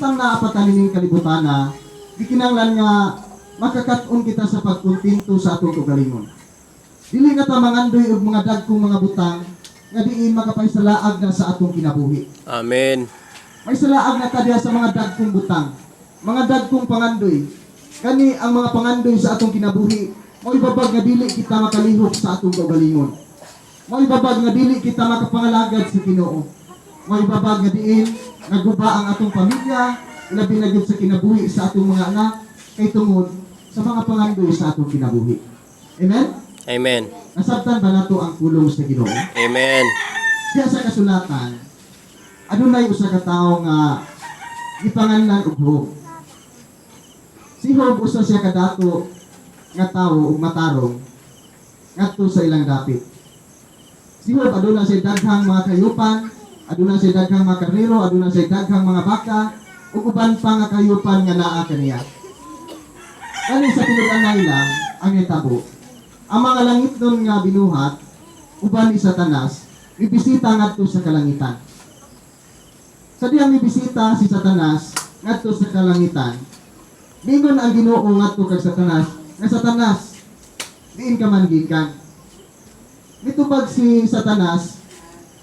Samtang naa pa ta nining kalibutana, gikinahanglan nga makakat-on kita sa pagkontento sa atong kaugalingon. Dili na ta mangandoy og mga dagkong mga butang nga diin makapaisalaag na sa atong kinabuhi. Amen. May salaag na ta diha sa mga dagkong butang, mga dagkong pangandoy. Kani ang mga pangandoy sa atong kinabuhi, mao'y babag nga dili kita makalihok sa atong kaugalingon. Mao'y babag nga dili kita makapangalagad sa Ginoo. Mao'y babag nga diin naguba ang atong pamilya, ilabi na gyud sa kinabuhi sa atong mga anak, kay tungod sa mga pangandoy sa atong kinabuhi. Amen? Amen. Nasabtan ba nato ang pulong sa Ginoo? Amen. Diya sa kasulatan, adunay usa ka tawo nga gipanganlan og Job. Si Job, usa siya kadato nga tawo ug matarong ngadto sa ilang dapit. Si Job, aduna siya daghang mga kayupan, aduna siya daghang mga karnero, aduna siya daghang mga baka ug uban pa nga kayupan nga naa kaniya. Kani sa tinud-anay lang ang nitabo. Ang mga langitnon nga binuhat uban ni Satanas mibisita ngadto sa kalangitan. Sa diyang mibisita si Satanas ngadto sa kalangitan, mingon ang Ginoo ngadto kag Satanas nga, "Satanas, diin ka man gikan?" Mitubag si Satanas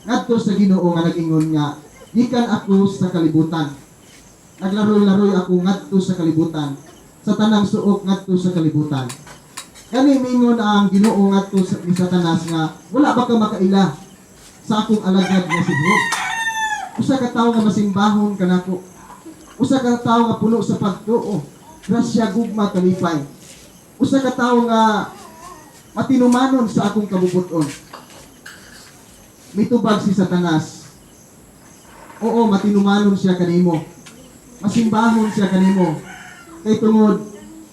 ngadto sa Ginoo nga nag-ingon nga, "Gikan ako sa kalibutan. Naglaroy-laroy ako ngadto sa kalibutan, sa tanang suok ngadto sa kalibutan." Kani mingon ang Ginoo ngadto ni Satanas nga, "Wala ba ka makaila sa akong alagad nga si Job? Usa ka tawo nga masimbahon kanako. Usa ka tawo nga puno sa pagtuo, grasya, gugma, kalipay. Usa ka tawo nga matinumanon sa akong kabubut-on." Mitubag si Satanas, "Oo, matinumanon siya kanimo. Masimbahon siya kanimo. Kay tungod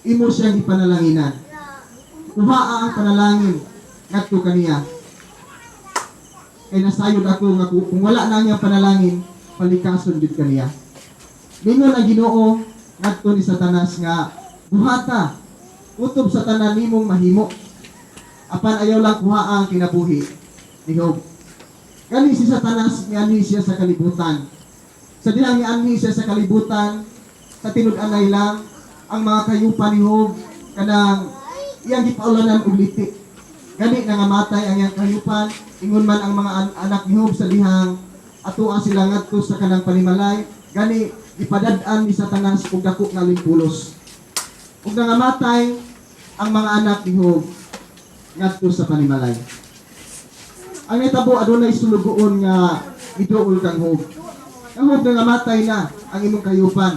imo siyang ipanalanginan. Kuhaa ang panalangin ngadto kaniya. Kay nasayod ako nga kung wala na niyang panalangin, palikason jud kaniya." Mingon ang Ginoo ngadto ni Satanas nga, "Buhata, utob sa tanan nimong mahimo. Apan ayaw lang kuhaa ang kinabuhi ni Job." Gani si Satanas, mianhi siya sa kalibutan. Sa dihang mianhi siya sa kalibutan, sa tinud-anay lang, ang mga kayupan ni Job kanang iyang gipaulanan og litik. Gani nangamatay ang iyang kayupan, ingon man ang mga anak ni Job sa dihang atoa sila ngadto sa kanang panimalay, gani gipadad-an ni Satanas og dako nga alimpulos. Ug nangamatay ang mga anak ni Job ngadto sa panimalay. Ang nitabo, adunay sulugoon nga miduol kang Job. Nga, "Job, nangamatay na ang imong kayupan.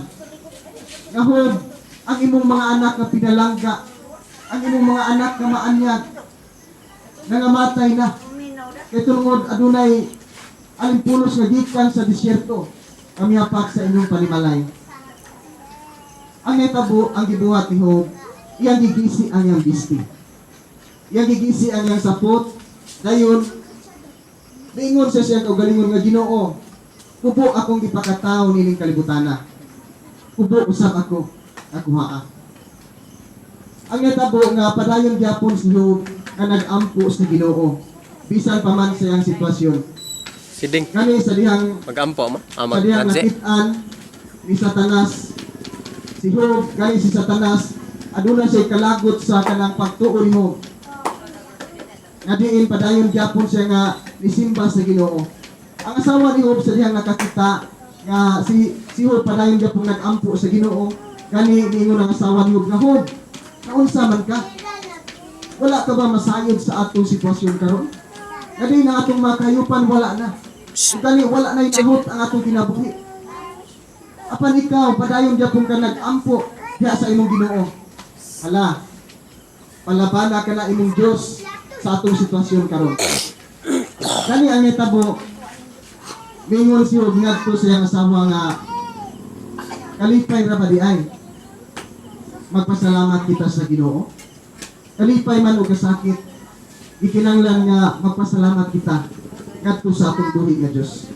Nga Job, ang imong mga anak nga pinalangga, ang imong mga anak nga maanyag, nangamatay na. Kay tungod adunay alimpulos nga gikan sa disyerto nga mihapak sa inyong panimalay." Ang nitabo, ang gibuhat ni Job, iyang gigisi ang iyang bisti. Iyang gigisi ang iyang sapot, dayon miingon sa siyang kaugalingon nga, "Ginoo, kubo akong gipakatawo nining kalibutana. Kubo usab ako nakuhaa." Ang natabo nga padayon gyapon si Job nga nag-ampo sa Ginoo bisan pa man sa iyang sitwasyon. Siding. Gani sa dihang Mag-ampo mo? Ah, sa dihang mag nakit-an ni Satanas si Job, gani si Satanas aduna siya kalagot sa kanang pagtuo ni Job. Nga diin padayon gyapon siya nga nisimba sa Ginoo. Ang asawa ni Job, sa dihang nakakita nga si Job padayon gyapon nag-ampo sa Ginoo, gani niingon ang asawa ni Job nga, "Job, naunsa man ka? Wala ka ba masayod sa atong sitwasyon karon? Nga di na atong mga kayupan wala na. Gani wala na inahot ang atong kinabuhi. Apan ikaw, padayon gyapon ka nag-ampo diha sa imong Ginoo. Hala, palabana ka na imong Dios sa atong sitwasyon karon." Gani ang nitabo, mingon si Job ngadto sa iyang asawa nga, "Kalipay ra ba di ay? Magpasalamat kita sa Ginoo. Kalipay man o kasakit, ikinanglan nga magpasalamat kita ngadto sa atong buhi nga Dios."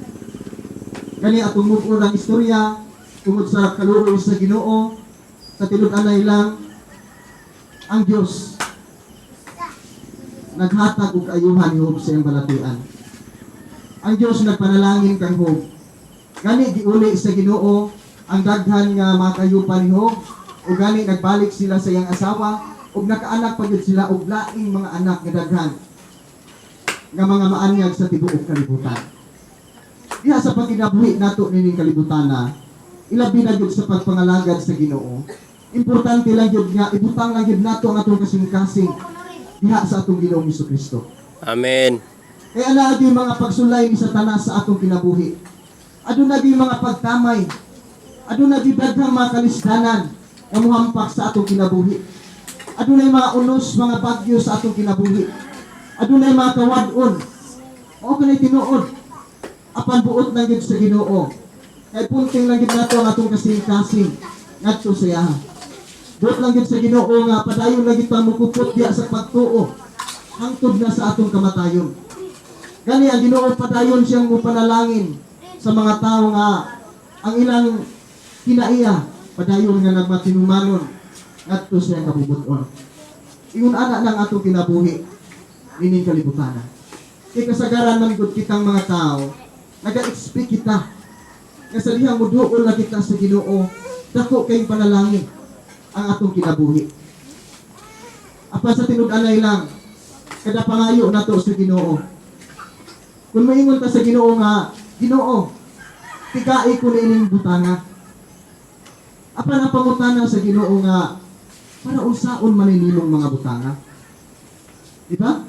Gani atong move ang istorya tungod sa kaluoy sa Ginoo, sa tinud-anay lang, ang Dios naghatag og kaayuhan ni Job sa iyang balatian. Ang Dios nagpanalangin kang Job. Gani giuli sa Ginoo Ang daghan nga mga kayupan ni Job, ug gani nagbalik sila sa iyang asawa ug nakaanak pa gyud sila og laing mga anak nga daghan nga mga maanyag sa tibuok kalibutan. Diha sa pagkinabuhi nato nining kalibutan na ilabi na gyud sa pagpangalagad sa Ginoo. Importante lang gyud nga ibutang lang gyud nato ang atong kasing-kasing diha sa atong Ginoong Kristo. Amen. Kaya ana gyud mga pagsulay ni Satanas sa atong kinabuhi. Aduna gyud mga pagtamay. Aduna gyud daghang mga kalisdanan nga muhampak sa atong kinabuhi. Adunay mga unos, mga bagyo sa atong kinabuhi. Adunay mga kawad-on. Mao kanay tinuod. Apan buot lang gyud sa Ginoo. Kay punting lang gyud nato ang atong kasing-kasing ngadto sa iya. Buot lang gyud sa Ginoo nga padayon lang gyud ta mukupot diha sa pagtuo hangtod na sa atong kamatayon. Gani ang Ginoo padayon siyang mupanalangin sa mga tao nga ang ilang kinaiya padayon nga nagmatinumanon ngadto sa iyang kabubuton. Ingon ana ng atong kinabuhi nining kalibutana. Kay kasagaran man gud kitang mga tao, naga-expect kita nga sa dihang muduol na kita sa Ginoo, dako kay panalangin ang atong kinabuhi. Apan sa tinud-anay lang, kada pangayo nato sa Ginoo. Kung maingon ta sa Ginoo nga, "Ginoo, tigai ko niining butanga." Apan ang pangutana sa Ginoo nga, para unsaon man nimong mga butanga? Di ba?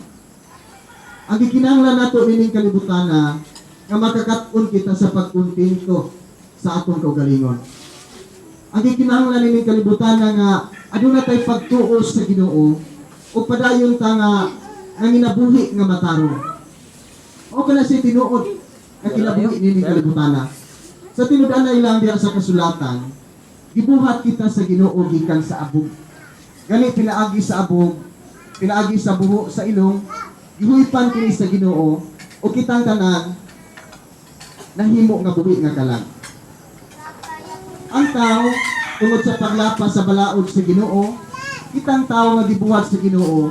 Ang gikinahanglan nato nining kalibutana nga makakat-on kita sa pagkontento sa atong kaugalingon. Ang gikinahanglan nining kalibutana nga aduna tay pagtuo sa Ginoo ug padayon ta nga nanginabuhi nga matarong. O kana si tinuod nga kinabuhi nining kalibutana. Sa tinud-anay lang diha sa kasulatan, gibuhat kita sa Ginoo gikan sa abog. Gani pinaagi sa abog, pinaagi sa buho sa ilong, gihuipan kini sa Ginoo o kitang tanan nahimo nga buhi nga kalag. Ang tao tungod sa paglapas sa balaod sa Ginoo, kitang tao nga gibuhat sa Ginoo,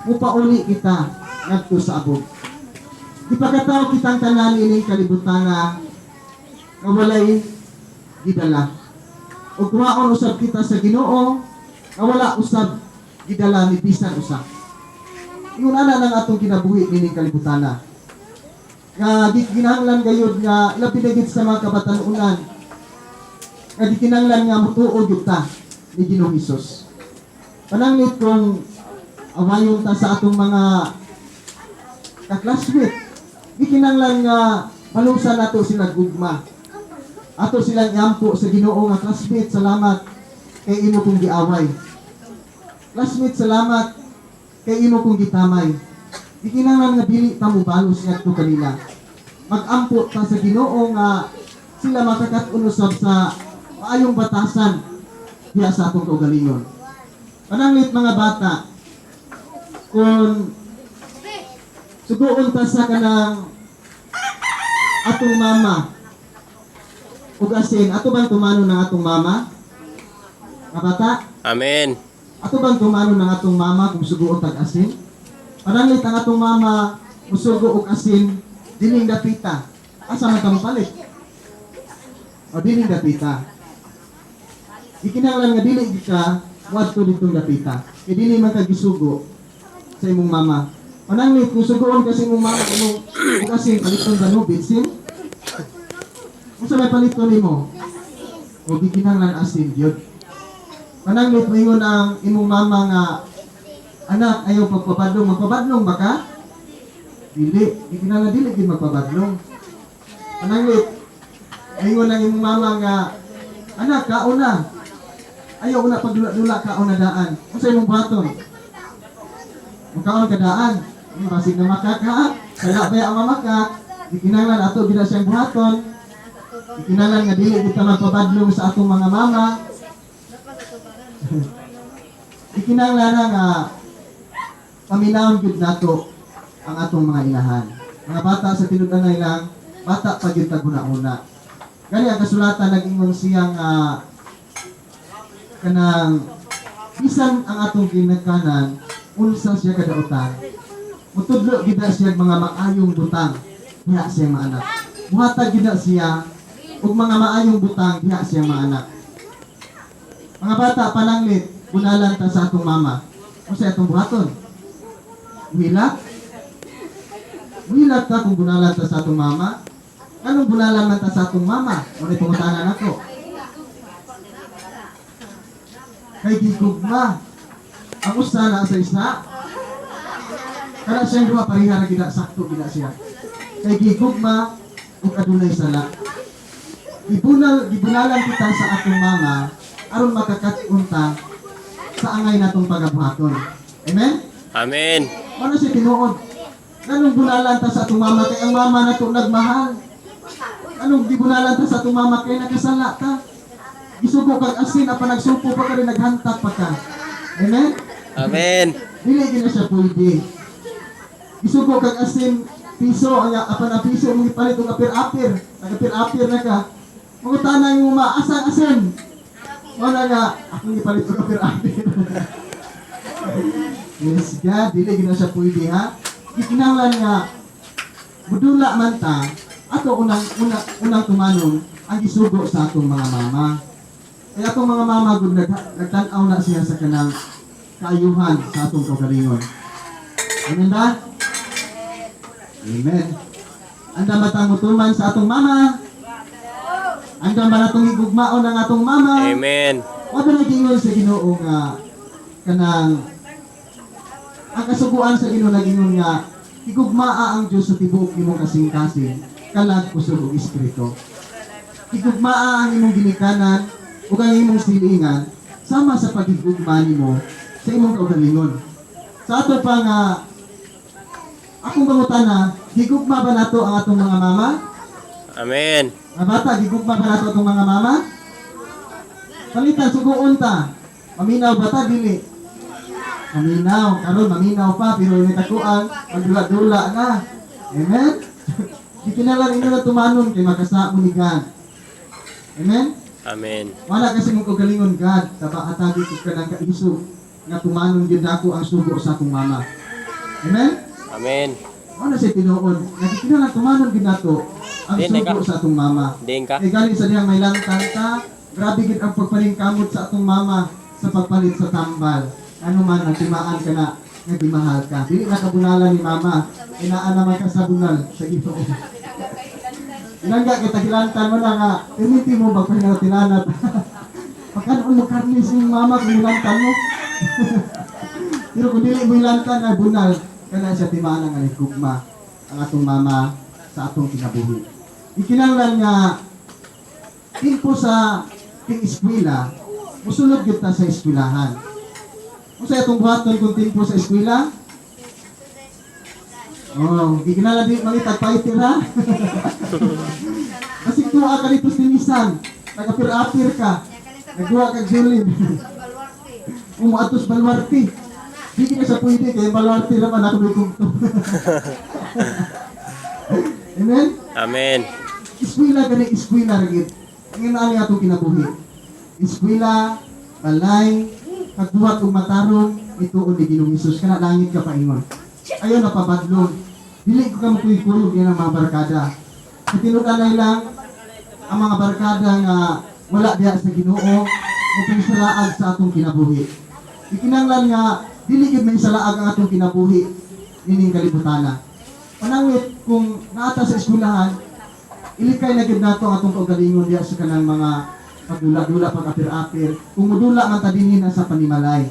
mupauli kita ngadto sa abog. Gipakataw kitang tanan ining kalibutana nga walay gidala. Ug kuhaon usab kita sa Ginoo nga wala usab gidala ni bisan usa. Ingon ana ng atong kinabuhi nining kalibutana. Nga gikinahanglan gayud nga labi na gid sa mga kabatan-unan nga gikinahanglan nga mutuo gyud ta ni Ginoong Hesus. Pananglit kung awayon ta sa atong mga ka-classmate, gikinahanglan nga balusan nato sila gugma. Ato silang iampo sa Ginoo nga, "Classmate, salamat kay imo kong giaway. Classmate, salamat kay imo kong gitamay." Gikinahanglan nga dili ta mobalos ngadto kanila. Magampo ta sa Ginoo nga sila makakat-on usab sa maayong batasan diha sa atong kaugalingon. Pananglit mga bata, kung suguon ta sa kanang atong mama ug asin, ato bang tumano ng atong mama? Mga bata, Amen. ato bang tumano ng atong mama kung suguon tag asin? Pananglit ang atong mama musugo og asin dining dapita. Asa man ta mopalit? O dining dapita. Gikinahanglan nga dili gid ka moadto ditong dapita. Kay dili man ka gisugo sa imong mama. Pananglit kung suguon ka sa imong mama imong og asin, paliton ba no bitsin? Unsa may paliton nimo? O gikinahanglan asin gyud. Pananglit moingon ang imong mama nga, "Anak, ayaw pagpabadlong." Magpabadlong ba ka? Dili. Gikinahanglan dili gid magpabadlong. Pananglit moingon ang imong mama nga, "Anak, kaon na. Ayaw na pagdula-dula, kaon na daan." Unsa imong buhaton? Mukaon ka daan. Basig na makaka. Kaya ba ang mamaka? Gikinahanglan ato gid siyang buhaton. Gikinahanglan nga dili kita magpabadlong sa atong mga mama. Gikinahanglan na nga paminawon gyud nato ang atong mga inahan. Mga bata, sa tinud-anay lang, bata pa gyud tag una. Gani ang kasulatan nag-ingon siya nga kanang bisan ang atong ginikanan unsa siya kadautan, mutudlo gid na siya mga maayong butang diha siyang mga anak. Muhatag gid na siya ug mga maayong butang diha siyang mga anak. Mga bata, pananglit, bunalan ta sa atong mama. Unsa atong buhaton? Muhilak? Muhilak ta kung bunalan ta sa atong mama? Anong bunalan man ta sa atong mama? Muna pangutana nako. Kay gigugma. Ang usa na sa isa. Kana siyang duha, pareha ra gid, sakto gid siya. Kay gigugma ug adunay sala. Gibunalan kita sa atong mama aron makakat-on ta sa angay natong pagabuhaton. Amen? Amen. Ano si tinuod? Anong bunalan ta sa atong mama kay ang mama nato nagmahal? Anong gibunalan ta sa atong mama kay nakasala ta? Gisugo kag asin apan nagsupo pa ka rin, naghantak pa ka. Amen? Amen. Dili gid na siya pwede. Gisugo kag asin piso ang apan ang piso mong ipalit og apir-apir. Nagapir-apir na ka. Mangutana yung uma, asang asin? Wala nga, akong ipalit og apir-apir. Yes, God, dili gid na siya pwede, ha. Gikinahanglan nga budula man ta, ato unang tumanon ang gisugo sa atong mga mama. Kaya atong mga mama gud nagtan-aw na siya sa kanang kaayuhan sa atong kaugalingon. Amen ba? Amen. Andam ba tang mutuman sa atong mama? Andam ba natong higugmaon ang atong mama? Amen. Wa ba nagingon sa Ginoo nga kanang ang kasuguan sa Ginoo, nagingon nga higugmaa ang Dios sa tibuok imong kasing-kasing, kalag, kusog ug espiritu? Higugmaa ang imong ginikanan ug ang imong silingan sama sa paghigugma nimo sa imong kaugalingon. Sa ato pa nga akong pangutana, gigugma ba nato ang atong mga mama? Amen. Mga bata, gigugma ba nato atong mga mama? Palitan, suguon ta. Maminaw ba ta? Dili. Maminaw. Karon maminaw pa, pero yung takuan, magdula-dula na. Amen? Di kinalan inyo na tumanon kay makasa mo ni God. Amen? Amen. Wala kasi mong kaugalingon, God, taba atagi ko ka ng kaisog nga tumanon gyud nako ang sugo sa akong mama. Amen? Amen. Wala siya tinuod. Nagkikinalan tumanon gyud nato ang Hindi sugo ka. sa atong mama. Ding ka. Eh gani sa diyang may lantang ta, grabe gid ang pagpaningkamot sa atong mama sa pagpalit sa tambal. Ano man nagtimaan ka na nga gimahal ka. Dili na kabunalan ni mama, inaan naman ka sa bunal sa Ginoo. Inangga kita gilantan mo na nga, permiti mo magpahinatilanat. Pagkanon mo karni sa imong mama kung ilantan mo. Pero kung dili mo ilantan ay bunal, kana siya timaan nga nagugma ang atong mama sa atong kinabuhi. Ikinahanglan nga timpo sa ting eskwela, musulod gyud ta sa eskwelahan. Unsa atong buhaton kung timpo sa eskwela? Oh, gikinahanglan di mangitag fighter, ha. Kasi tuwa ka dito sa tinisan, nagapir-apir ka, nagduwa kag julin. Umuatos baluarte. Di ka sa pwede kay baluarte naman ako may kugto. Amen? Amen. Eskwela gani, eskwela ra gid. Ingin ani atong kinabuhi. Eskwela, balay, pagbuhat og matarong, ituon ni Ginoong Hesus kana langit ka paingon. Ayon na pabadlong. Dili ko ka makuyog yan ang mga barkada. Sa tinud-anay lang ang mga barkada nga wala diha sa Ginoo o salaag sa atong kinabuhi. Ikinanglan nga dili gid may salaag ang atong kinabuhi nining kalibutana. Pananglit kung naata sa eskwelahan, ilikay na gid nato ang atong kaugalingon diha sa kanang mga pagdula-dula, pag-apir-apir. Kung mudula man ta dinhi na sa panimalay.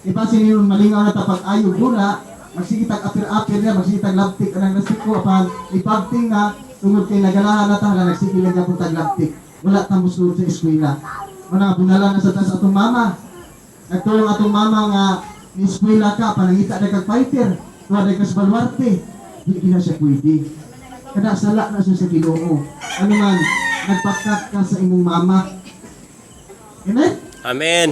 Iba sinin malingaw na ta pag-ayo dula, magsige tag apir-apir niya, magsige tag labtik anang nasiko apan ipagting na tungod kay naganahan na ta, hala, nagsige lang gyapon tag labtik. Wala ta mosulod sa eskwela. Mana bunala na sa tas atong mama. Nagtuong atong mama nga ni eskwela ka, panangita na kag fighter, tuwa na ka sa baluarte. Di na siya pwede. Kada sala na siya sa Ginoo. Ano man, nagpakak ka sa imong mama. Amen? Amen.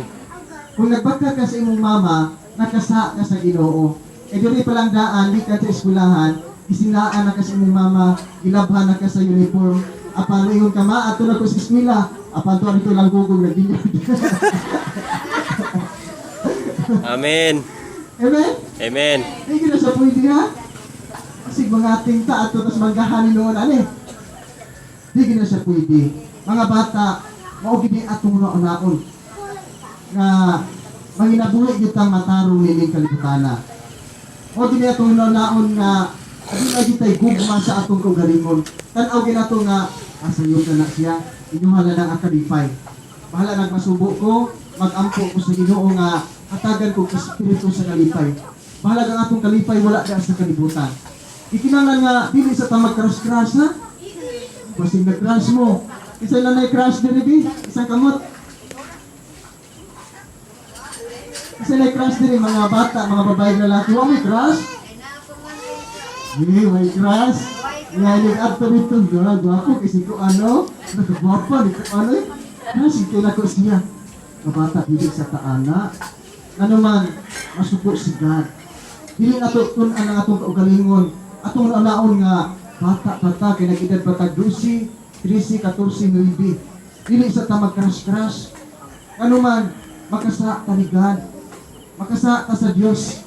Kung nagpakak ka sa imong mama, nakasa ka sa Ginoo. E diri pa lang daan, di ka sa eskwelahan, isinaan na ka sa imong mama, gilabhan na ka sa uniform, apan ingon ka, "Ma, ato na ko sa eskwela," apan to dito lang gugong nagbinyag. Amen. Amen? Amen. Hindi na siya pwede, ha? Kasi mga ta ato tas manggahan ni noon ani. Di na siya pwede. Mga bata, mao gid ni atong naon nga manginabuhi gyud tang matarong nining kalibutana. Mao gid ni atong naon nga aduna gyud tay gugma sa atong kaugalingon. Tan-aw gyud nato nga asayod na na siya, inyuha na lang ang kalipay. Bahala nagmasubo ko, magampo ko sa Ginoo nga hatagan ko espiritu sa kalipay. Bahala ang atong kalipay wala da sa kalibutan. Ikinahanglan nga dili sa ta mag-crush-crush, ha? Basig nag-crush mo. Isa lang na crush diri bi, isang kamot. Isa na crush diri, mga bata, mga babae, lalaki, wa may crush? Eh, may crush. Nga nag-up dito, gwa, gwapo, kasi ko ano, nakagwapa, di ko ano eh. Crush, kaya ko siya. Kabata, dili sa taana. Ano man, masuko si God. Dili na to tun-an ang atong kaugalingon. Atong naon nga bata bata kay nag-edad bata 12, 13, 14, 9. Dili sa ta mag-crush-crush. Ano man, makasa ta ni God. Makasa ta sa Dios.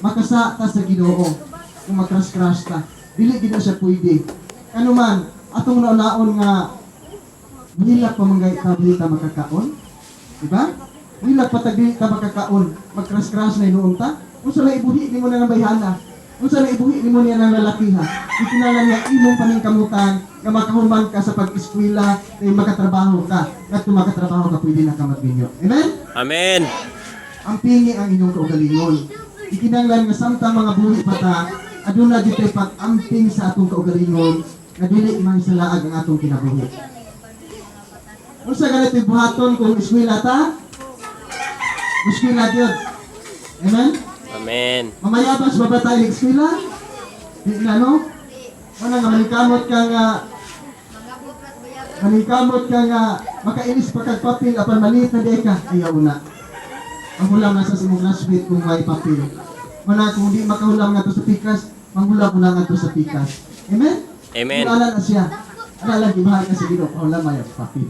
Makasa ta sa Ginoo. Kung mag-crush-crush ta, dili gid na siya pwede. Ano man, atong naon nga nilak pa manggay ta dili ta makakaon. Diba? Nilak pa ta dili ta makakaon. Mag-crush-crush na inuon ta. Unsa na ibuhi nimo na ng bayhana? Unsa na ibuhi nimo niya ng lalaki, ha? Ikinahanglan nga imong paningkamutan nga makahuman ka sa pag-eskwela kay makatrabaho ka. Ngadto makatrabaho ka, pwede na ka magbinyo. Amen? Amen. Ampingi ang inyong kaugalingon. Ikinahanglan nga samtang mga buhi pa ta, aduna gyud tay pag-amping sa atong kaugalingon nga dili mahisalaag ang atong kinabuhi. Unsa ganito buhaton kung eskwela ta? Eskwela gyud. Amen? Amen. Mamayabas ba ba tayo eskwela? Di na, no? Wala nga maningkamot ka nga makainis pa kag papel apan maliit na di ka, ayaw na. Manghulam na sa imong classmate kung may papel. Wala kung di makahulam nga sa pikas, manghulam mo na nga sa pikas. Amen? Amen. Wala na siya. Ana lang gibahal ka sa Ginoo, pahulam may papel.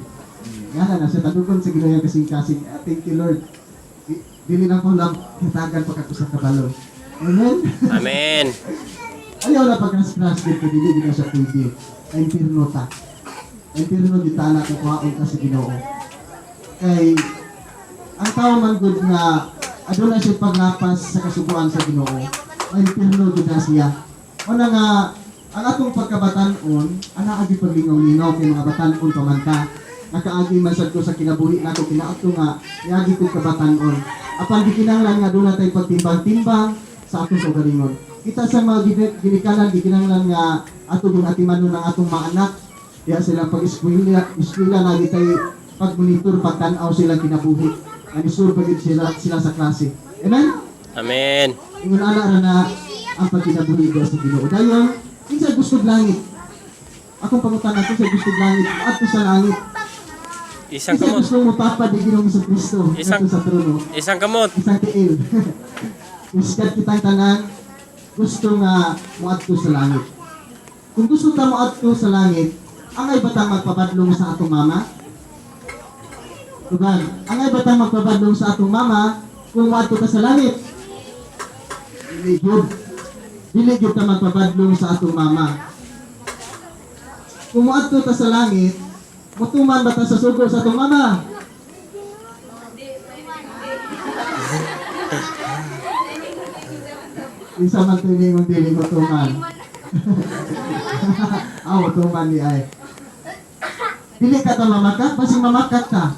Ngana na siya tadugon sa Ginoo yang kasing-kasing. Ah, thank you, Lord. Dili lang pahulam, hitagan pa kag usa ka balon. Amen? Amen. Ayaw na pag-crush din ko, dili din na siya pwede. Ay impirno ta. Impirno di ta na kung kuhaon ka sa Ginoo. Kay ang tao man gud nga aduna siya paglapas sa kasuguan sa Ginoo, ay impirno gud na siya. Una nga ang atong pagkabatan-on, ana agi paglingaw-lingaw kay mga batan-on pa man ta. Nakaagi man sad ko sa kinabuhi nako kinaadto nga niagi ko kabatan-on. Apan gikinahanglan nga aduna tay pagtimbang-timbang sa atong kaugalingon. Kita sa mga ginikanan, gikinahanglan nga ato yung atimanon ng atong mga anak. Diya silang pag-eskwela, eskwela lagi tay pag-monitor, pagtan-aw silang kinabuhi. Anisur pa gyud sila, sila sa klase. Amen? Amen. Ingon ana ra na ang pagkinabuhi diya sa Ginoo. Dayon, kinsa gusto langit? Akong pangutana, kinsa gusto langit? Adto sa langit. Isang Kinsa kamot. gusto mo papa di Ginoong Kristo sa trono? Isang kamot. Isang tiil. Iskat kitang tanan gusto nga moadto sa langit. Kung gusto ta moadto sa langit, angay ba tang magpabadlong sa atong mama? Tugan, angay ba tang magpabadlong sa atong mama kung moadto ta sa langit? Dili gyud. Dili gyud ta magpabadlong sa atong mama. Kung moadto ta sa langit, mutuman ba ta sa sugo sa atong mama? Isa man tuning dili mo tuman. Aw, tuman ni ay. Dili ka ta mamakat, basing mamakat ka.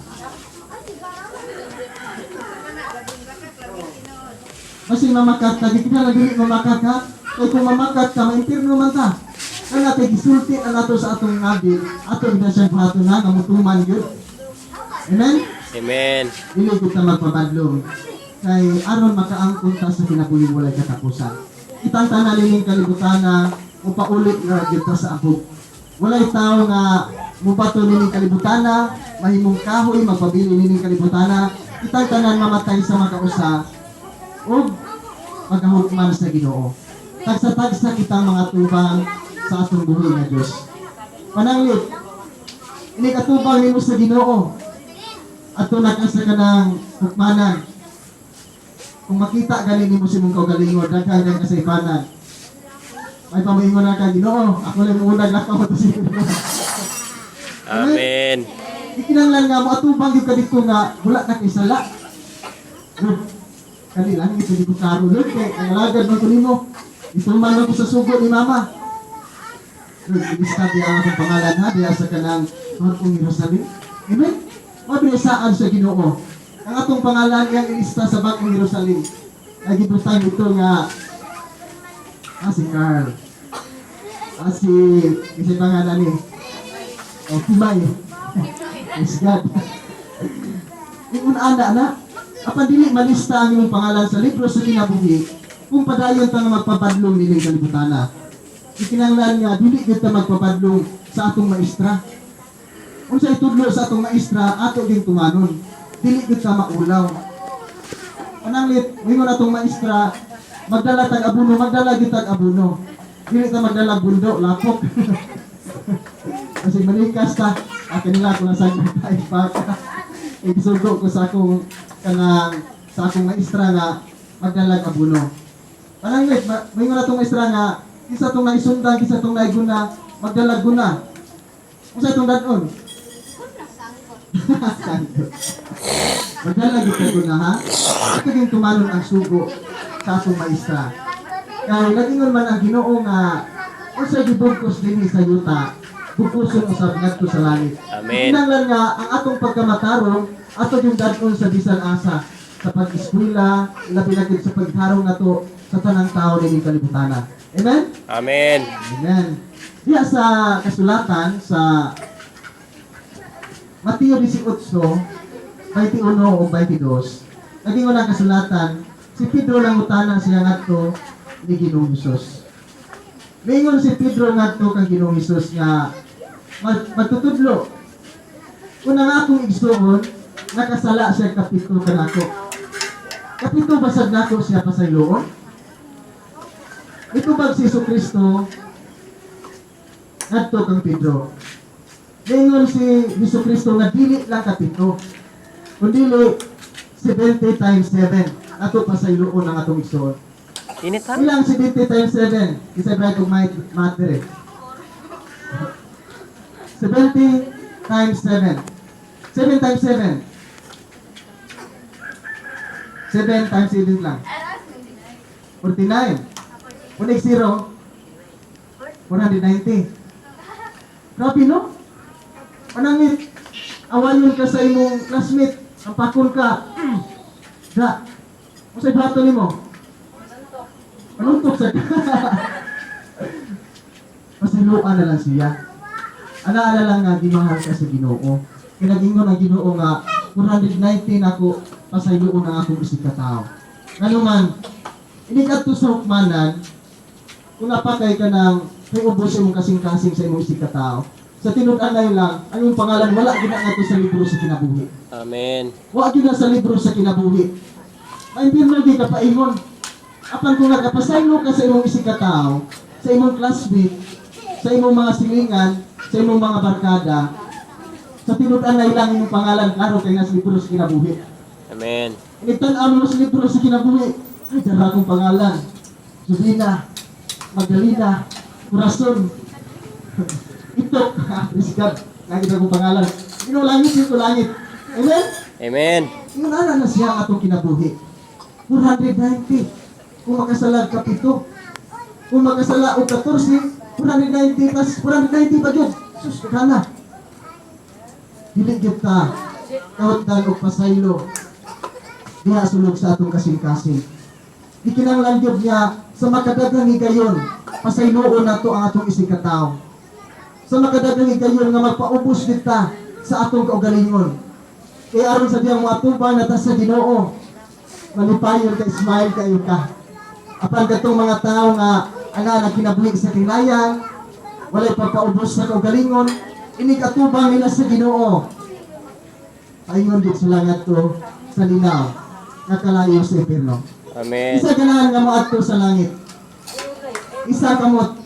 Basing mamakat ka, di ka na dili mamakat ka. Kay kung mamakat ka, maimpirno man ta. Kaya kay gisulti ang ato sa atong ngabi, ato gina siyang buhaton na, nga mutuman yun. Amen? Amen. Dili kita magpabadlong kay aron makaangkon ta sa kinabuhing walay katapusan. Kitang tanan nining kalibutan na mupaulit na gyud ta sa abog. Walay tao nga mubato nining kalibutana, mahimong kahoy magpabili nining kalibutana. Kitang tanan mamatay sa makausa ug magahukman sa Ginoo. Tagsa-tagsa kitang mga tubang sa atong buhi nga Dios. Pananglit, ini katubang nimo sa Ginoo. Ato nakasa ka ng hukmanan. Kung makita gani nimo sa imong kaugalingon, daghan kang kasaypanan. May pamuingon na ka, "Ginoo, ako lang muunag lakaw to sa Ginoo." Amen. Ikinanglan nga moatubang gyud ka dito nga wala na kay sala. Lord, kani lang ito di ko karo, Lord, kay ang alagad man ko nimo. Ituman man ko sa sugo ni Mama. Lord, ilista diya ang akong pangalan ha, diya sa kanang Bagong Jerusalem. Amen? Mabilisaan sa Ginoo. Ang atong pangalan iyang ilista sa Bagong Jerusalem. Ay gibutang ito nga si Carl. Si kasi pangalan ni Oh, Kimay. Praise God. Ingon ana na, apan dili malista ang imong pangalan sa libro sa kinabuhi kung padayon ta nga magpapadlong nining kalibutana. Ikinahanglan nga dili gyud ta magpapadlong sa atong maestra. Unsa itudlo sa atong maestra, ato gyud tumanon. Dili gyud ta maulaw. Pananglit, moingon atong maestra, magdala tag abono, magdala gyud tag abono. Dili ta magdala bundo, lapok. Kasi manikas ta, akin nila kung nasa tayo pa. Igsugo ko sa akong kanang sa akong maestra nga magdalag abono. Pananglit, moingon atong maestra nga kinsa tong naisundang, kinsa tong naiguna, magdalag guna. Unsa itong dadon? Sangkot. Magdalag gyud ka guna ha. Ito yung tumanon ang sugo sa atong maestra. Kay nagingon man ang Ginoo nga unsa gibugkos dinhi sa yuta, bugkoson usab ngadto sa langit. Amen. Kinahanglan nga ang atong pagkamatarong ato yung dadon sa bisan asa sa pag-eskwela, labi na gyud sa pagtarong nato sa tanang tao nining kalibutana. Amen? Amen. Amen. Diya sa kasulatan sa Mateo 18, 21 o 22, naging unang kasulatan, si Pedro nangutana siya ngadto ni Ginoong Hesus. Mingon si Pedro ngadto kang Ginoong Hesus nga magtutudlo. Una nga akong igsuon, nakasala siya kapito kanako. Kapito basag nako siya pasayloon. Ito si Jesu Kristo ngadto kang Pedro. Ningon si Jesu Kristo nga dili lang kapito, kundi 70 times 7. Ato pasayloon ang atong igsuon. Init ha? Ilang 70 times 7? Isa ba itong math dire? 70 times 7. 7 times 7. 7 times 7 lang. 49. Unig 0. 490. Grabe, no? Panangit. Awayon ka sa imong classmate. Ampakon ka. Da. Unsay bato nimo? Panuntok sa. Pasiluan na lang siya. Alaala lang nga gimahal ka sa Ginoo. Kinagingon ang Ginoo nga 419 ako pasayloon ang akong isig ka tao. Nganuman, inikadto sa hukmanan, kung napakay ka ng kay ubos sa imong kasing-kasing sa imong isig ka tao. Sa tinud-anay lang, ang imong pangalan wala gid na ngadto sa libro sa kinabuhi. Amen. Wa gyud na sa libro sa kinabuhi. Maimbirno di ka paingon. Apan kung nakapasaylo ka sa imong isig ka tao, sa imong classmate, sa imong mga silingan, sa imong mga barkada, sa tinud-anay lang imong pangalan klaro kay nasa libro sa kinabuhi. Amen. Inigtan-aw mo sa libro sa kinabuhi. Ay, dara akong pangalan. Juvina, Magdalena, Corazon. Ito, praise God. Lagi akong pangalan. Ino langit, ito langit. Amen? Amen. Ingon ana na siya ang atong kinabuhi. 490. Kung makasalag ka pito. Kung makasala og 14, 490 plus 490 pa gyud. Sus, kana. Dili gyud ta kahutdan og pasaylo diha sulod sa atong kasing-kasing. Gikinahanglan gyud niya sa makadaghang higayon, pasayloon nato ang atong isig ka tawo. Sa makadaghang higayon nga magpaubos gyud ta sa atong kaugalingon. Kaya aron sa diyang moatubang na ta sa Ginoo, malipayon ka, smile kayo ka. Apan katong mga tao nga ana nagkinabuhi sa kinayang, walay pagpaubos sa kaugalingon, inig atubang nila sa Ginoo. Paingon gid sila ngadto sa linaw, nga kalayo sa impierno. Amen. Isa ganahan nga moadto sa langit. Isa kamot.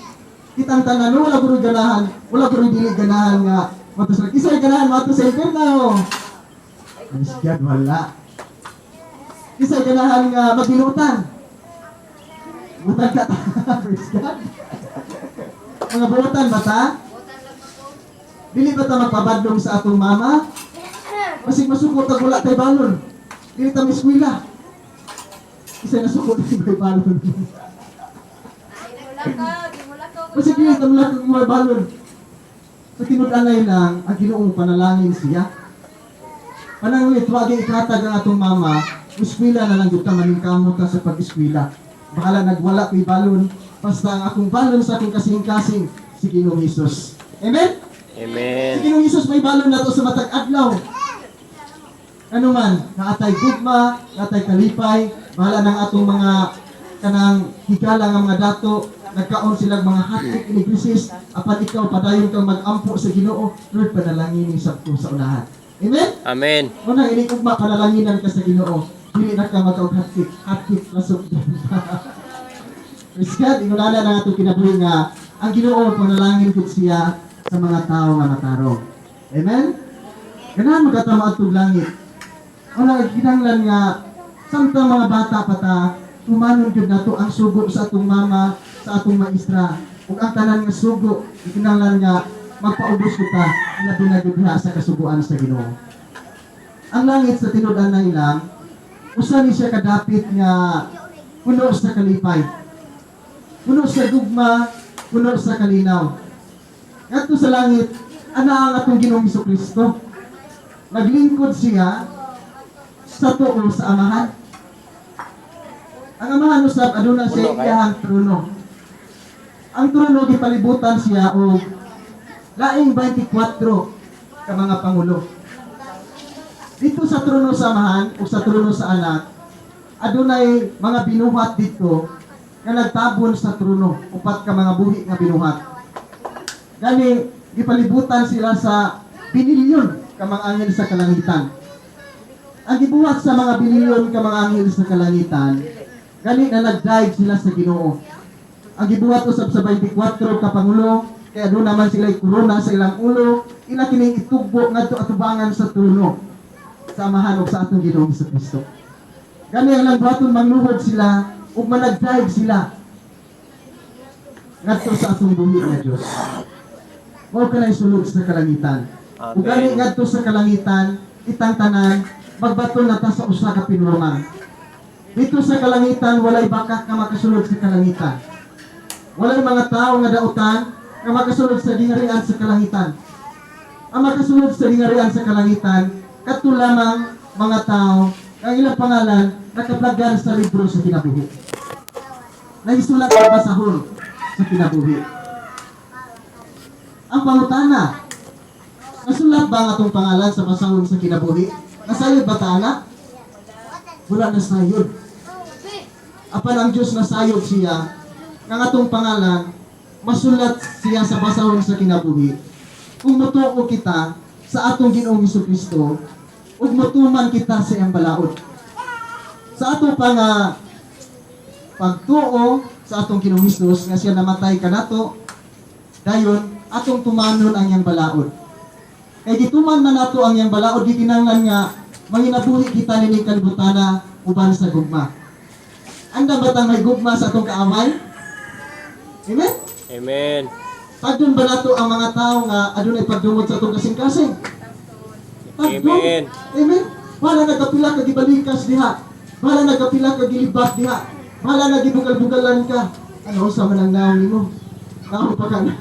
Kitang tanan wala guro ganahan, wala guro dili ganahan nga moadto sa isa ganahan moadto sa impierno. Praise God, wala. Isa ganahan nga maghilutan. Butan ka. Praise God. Mga butan ba ta? Dili ba ta magpabadlong sa atong mama? Basig masuko tag wala tay balon. Dili ta eskwela. Isa na suko na may balon. Basig dili ta mulakog may balon. Sa tinud-anay lang, ang Ginoong panalangin siya. Pananglit, wagi ikatag ang atong mama, eskwela na lang jud ta, maningkamot ta sa pag-eskwela. Bahala nagwala ko'y balon, basta ang akong balon sa akong kasing-kasing, si Ginoong Hesus. Amen? Si Amen. Ginoong Hesus may balon nato sa matag adlaw. Ano man, naatay gugma, naatay kalipay, bahala ng atong mga kanang higala nga mga dato, nagkaon silang mga hotcake in crisis, apan ikaw padayon kang mag-ampo sa Ginoo, Lord, panalangin ni sabto sa unahan. Amen? Amen. Una, ini ugma panalanginan ka sa Ginoo. Dili na ka magkaog hotcake, hotcake lasok. Praise God, ingulala na atong kinabuhi nga ang Ginoo panalangin gud siya sa mga tao nga matarong. Amen? Ganahan magkatama atong langit. Wala kinahanglan nga samtang mga bata pa ta, tumanon gyud nato ang sugo sa atong mama, sa atong maestra. Ug ang tanan nga sugo, kinahanglan nga magpaubos kita labi na gyud diha sa kasuguan sa Ginoo. Ang langit sa tinud-anay lang, usa ni siya kadapit nga puno sa kalipay. Puno sa gugma, puno sa kalinaw. Ngadto sa langit, ana ang atong Ginoong Kristo. Naglingkod siya sa tuo sa Amahan. Ang Amahan usab aduna siya Puno kayo. iyahang trono. Ang trono gipalibutan siya og laing 24 ka mga pangulo. Dito sa trono sa Amahan o sa trono sa Anak, adunay mga binuhat dito nga nagtabon sa trono, upat ka mga buhi nga binuhat. Gani gipalibutan sila sa binilyon ka mga anghel sa kalangitan. Ang gibuhat sa mga bilyon ka mga anghel sa kalangitan, gani na nag-dive sila sa Ginoo. Ang gibuhat usab sa 24 ka pangulo, kay aduna man sila korona sa ilang ulo, ila kining itugbo ngadto atubangan sa trono sa Amahan ug sa atong Ginoong Kristo. Gani ang lang buhaton, mangluhod sila ug manag-dive sila ngadto sa atong buhi nga Dios. Mao kanay sulod sa kalangitan. Ug gani Amen. ngadto sa kalangitan, itang tanan magbato na ta sa usa ka pinulungan. Dito sa kalangitan walay baka nga makasulod sa kalangitan. Walay mga tao nga dautan nga makasulod sa gingharian sa kalangitan. Ang makasulod sa gingharian sa kalangitan kadto lamang mga tao nga ang ilang pangalan nakaplagan sa libro sa kinabuhi. Nagisulat sa basahon sa kinabuhi. Ang pangutana, nasulat ba ang atong pangalan sa basahon sa kinabuhi? Nasayod ba ta ana? Wala na sayod. Apan ang Diyos nasayod siya, nga atong pangalan, masulat siya sa basahon sa kinabuhi. Kung mutuo kita sa atong Ginoong Kristo, ug mutuman kita sa iyang balaod. Sa ato pa nga pagtuo sa atong Ginoong Hesus nga siya namatay kanato, dayon atong tumanon ang iyang balaod. Kay gituman man nato ang iyang balaod, gikinahanglan nga manginabuhi kita nining kalibutana uban sa gugma. Andam ba tang may gugma sa atong kaaway? Amen? Amen. Tagdon ba nato ang mga tao nga adunay pagdumot sa atong kasing-kasing? Tagdon. Amen. Amen. Wala nagapila ka gibalikas diha. Wala nagapila ka gilibak diha. Wala na gibugal-bugalan ka. Ano sa man ang naong nimo? Naong pa ka na.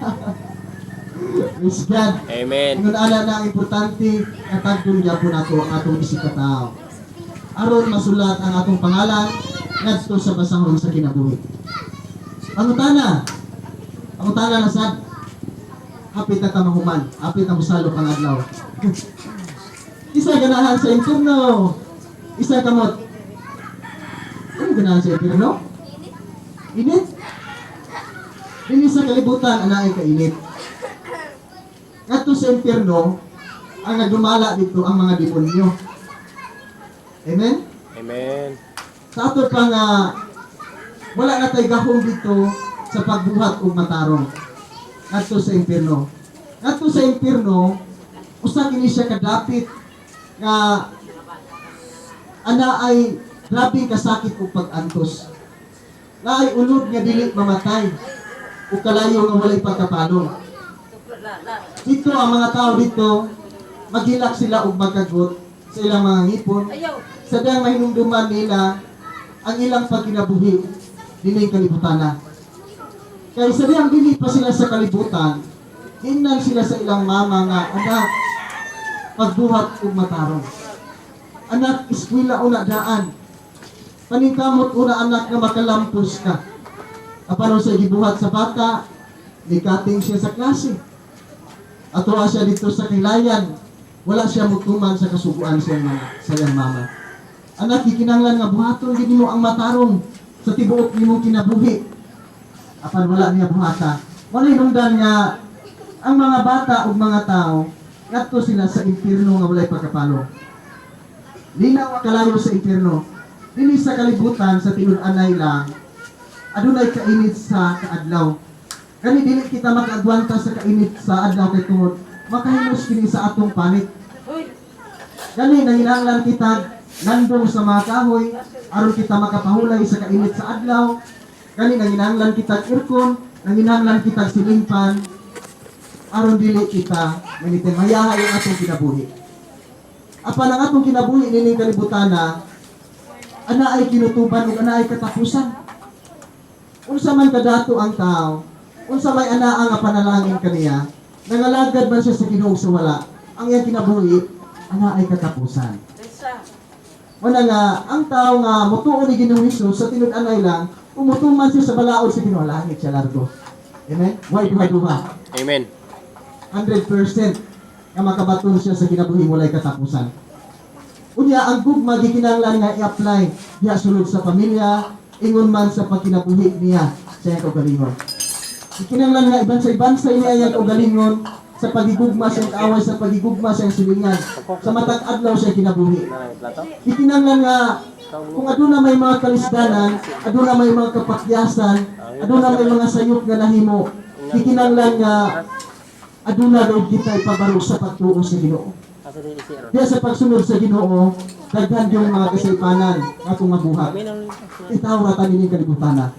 Praise God. Amen. Ingon ana na ang importante nga tagdon gyapon nato ang atong isip ka tao. Aron masulat ang atong pangalan ngadto sa basahon sa kinabuhi. Pangutana. Pangutana na sad. Hapit na ta mahuman. Hapit na mosalop ang adlaw. Isa ganahan sa impierno. Isa kamot. Ano ganahan sa impierno? Init. Dili sa kalibutan anaay kainit. Ngadto sa impierno, ang nagdumala dito ang mga demonyo. Amen? Amen. Sa ato pa nga wala na tay gahom dito sa pagbuhat og matarong ngadto sa impierno. Ngadto sa impierno, usa kini siya kadapit nga ana ay grabe kasakit og pag-antos. Naay ulod nga dili mamatay ug kalayo nga walay pagkapalong. Dito ang mga tao dito, maghilak sila og magkagot sa ilang mga ngipon. Sa diyang mahinumduman nila ang ilang pagkinabuhi dining kalibutana. Kay sa diyang dili pa sila sa kalibutan, giingnan sila sa ilang mama nga, "Anak, pagbuhat og matarong. Anak, eskwela una daan. Paningkamot una, anak, nga makalampos ka." Apan sa gibuhat sa bata, nikating siya sa klase. Atoa siya dito sa kilayan, wala siya mutuman sa kasuguan sa iyang mama. "Anak, gikinahanglan nga buhaton gid nimo ang matarong sa tibuok nimong kinabuhi." Apan wala niya buhata. Wala hinungdan nga ang mga bata ug mga tao ngadto sila sa impierno nga walay pagkapalo. Linaw ang kalayo sa impierno. Dili sa kalibutan sa tinud-anay lang adunay kainit sa kaadlaw. Kani dili kita makaagwanta sa kainit sa adlaw kay tungod makahinos kini sa atong panit. Gani nanginahanglan kita landong sa mga kahoy aron kita makapahulay sa kainit sa adlaw. Gani nanginahanglan kita aircon, nanginahanglan kita ceiling fan aron dili kita manitin mayaha yung atong kinabuhi. Apan ang atong kinabuhi nining kalibutana ana ay kinutuban ug ana ay katapusan. Unsa man kadato ang tao, unsa may anaa nga panalangin kaniya, nangalagad man siya sa Ginoo sa wala, ang iyang kinabuhi ana ay katapusan. Wala nga, ang tao nga mutuo ni Ginoong Hesus sa tinud-anay lang, umutuman siya sa balaod sa Ginoo, langit siya largo. Amen? Way duha-duha. Amen. 100% nga makabaton siya sa kinabuhi walay katapusan. Unya, ang gugma gikinahanglan nga i-apply diha sulod sa pamilya, ingon man sa pagkinabuhi niya sa iyang kaugalingon. Gikinahanglan nga ibansay-bansay niya iyang kaugalingon sa pagigugma sa iyang kaaway, sa pagigugma sa iyang silingan, sa matag adlaw sa iyang kinabuhi. Gikinahanglan nga kung aduna may mga kalisdanan, aduna may mga kapakyasan, aduna may mga sayop nga nahimo, gikinahanglan nga aduna daw kita ipabarog sa pagtuo sa Ginoo. Diya sa pagsunod sa Ginoo, daghan yung mga kasaypanan nga atong mabuhat. Itaw ra ta nining kalibutana.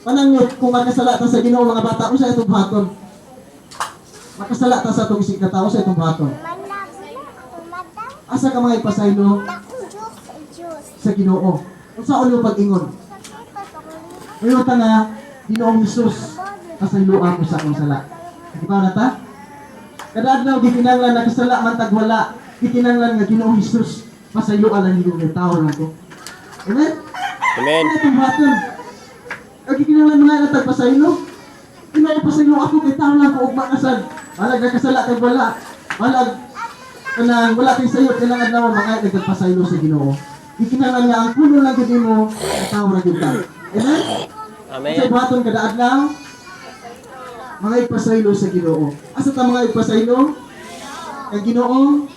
Panangyot, kung makasala ta sa Ginoo, mga bata, unsa itong buhaton? Makasala ta sa atong isig ka tao, sa itong buhaton? Asa ka mga ipasaylo sa Ginoo? Unsa ulo pag-ingon? Ngayon ta nga, "Ginoong Hesus, pasayloan mo sa akong sala." Di ba na ta? Kada adlaw gikinahanglan nakasala man tag wala, gikinahanglan nga, "Ginoong Hesus, pasayloan lang yung tao lang ko." Amen? Amen. Ano itong buhaton? Ang gikinahanglan mga natag pasaylo. "Ginoo, pasaylo ako kay tao lang ko ugma nga sad." Balag nakasala kag wala. Balag kanang wala kay sayo kanang adlaw mga nagpasaylo sa Ginoo. Gikinahanglan nga ang puno lang gid nimo, tao ra gyud ka. Amen? Amen. Sa buhaton kada adlaw, mga ipasaylo sa Ginoo. Asa ta mga ipasaylo? Kay Ginoo